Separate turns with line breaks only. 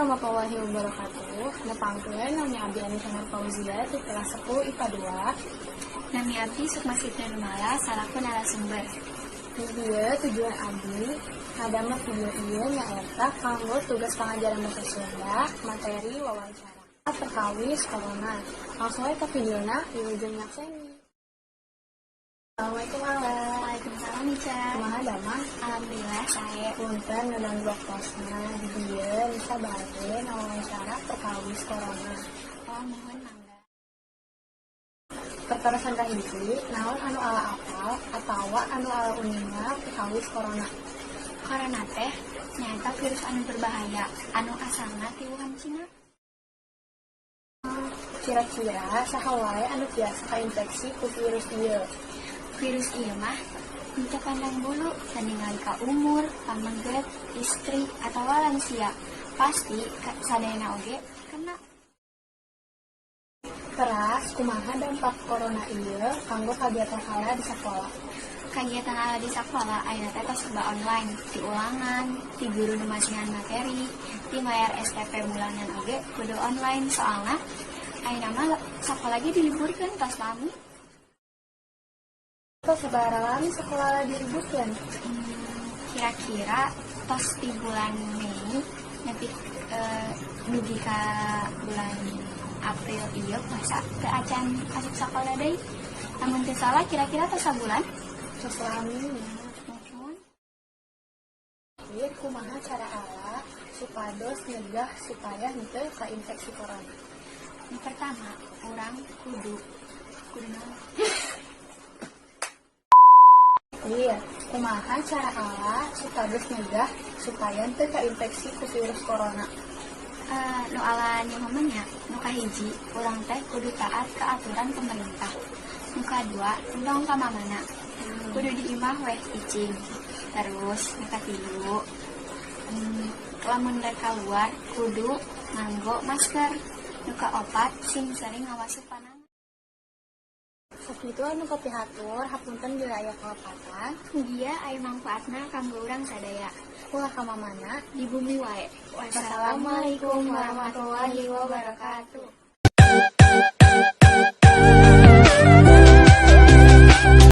warahmatullahi wabarakatuh. Nepangkeun, nami abdi Anissa Nur Fauzia ti kelas 10 IPA 2.
Nami abdi Sukma Sitna Numala salaku narasumber.
Di dieu tujuan abdi ngadamel video ieu nyaeta kanggo tugas pangajaran bahasa Sunda, materi wawancara perkawis corona. Langsung aja ke videona, wilujeng nyakseni. Assalamualaikum, Ala.
Waalaikumsalam, Ica.
Kumaha damang?
Alhamdulillah sae.
Punten ngaganggu waktosna. Di dieu Nisa bade ngawawancara perkawis corona.
Oh, muhun, mangga.
Pertarosan kahiji, naon anu Ala apal atawa anu Ala uninga perkawis corona?
Corona teh nyaeta virus anu berbahaya anu asalna ti Wuhan, Cina.
Kira-kira saha wae anu tiasa kainfeksi ku virus ieu?
Virus ieu mah henteu pandang bulu, ningali ka umur, pameget, istri, atawa lansia. Pasti sadayana oge kena.
Teras, kumaha dampak corona ieu kanggo kagiatan Ala di sakola?
Kagiatan Ala di sakola ayeuna teh tos serba online, ti ulangan, ti guru nu masihan materi, ti mayar SPP bulanan oge kudu online, soalna ayeuna mah sakola ge diliburkeun tos lami.
Tos sabaraha lami sekolah Ala diliburkeun?
Kira-kira tos di bulan Mei nepi dugi ka bulan April ieu puasa teu acan asup sakola deui. Lamun teu salah kira-kira tos sabulan.
Tos lami nya.
Muhun.
Ieu kumaha cara Ala supados nyegah supaya henteu kainfeksi corona?
Nu pertama, urang kudu kudu naon?
Iya, kumaha cara Ala supados nyegah supaya henteu kainfeksi ku virus corona?
Nu Ala nyaho mah nya, nu kahiji, urang teh kudu taat ka aturan pemerintah. Nu kadua, entong ka mamana. Kudu di imah weh cicing. Terus nu katilu, lamun rek kaluar kudu nganggo masker. Nu kaopat, sing sering ngawasuh panangan.
Sakitu anu kapihatur, hapunten bila aya kalepatan.
Mugia aya mangfaatna kanggo urang sadaya.
Ulah ka mamana.
Di bumi wae. Wassalamualaikum warahmatullahi wabarakatuh.